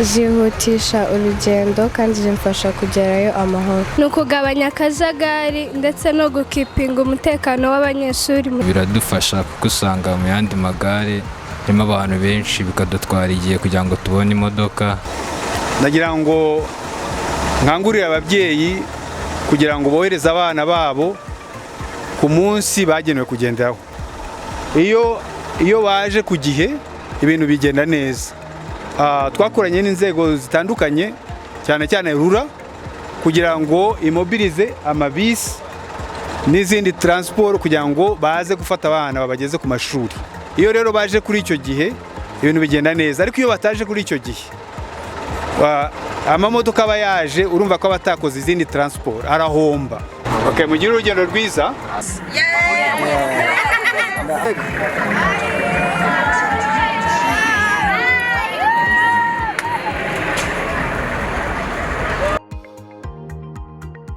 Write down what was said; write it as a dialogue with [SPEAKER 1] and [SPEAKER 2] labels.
[SPEAKER 1] Zihutisha urugendo kandi zimfasha kugerayo amahoro.
[SPEAKER 2] Ni ukugabanya akajagari ndetse no gukeepinga umutekano w'abanyeshuri.
[SPEAKER 3] Biradufasha kuko usanga mu yandi magare harimo abantu benshi, bikadutwara igihe kugira ngo tubone imodoka.
[SPEAKER 4] Ndagira ngo nkangurire ababyeyi kugira ngo bohereze abana babo ku munsi bagenewe kugenderaho. Iyo baje ku gihe, ibintu bigenda neza. Twakoranye n'inzego zitandukanye, cyane cyane RURA, kugira ngo imobilize amabisi n'izindi transport kugira ngo baze gufata abana babageze ku mashuri. Iyo rero baje kuri icyo gihe, ibintu bigenda neza, ariko iyo bataje kuri icyo gihe, amamodoka aba yaje, urumva ko aba atakoze izindi transport, arahomba. Okay, mugire urugendo rwiza.